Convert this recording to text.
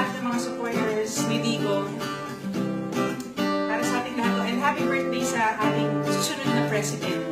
lahat ng mga supporters ni Digong. Para sa ating lahat to. And happy birthday sa ating susunod na president.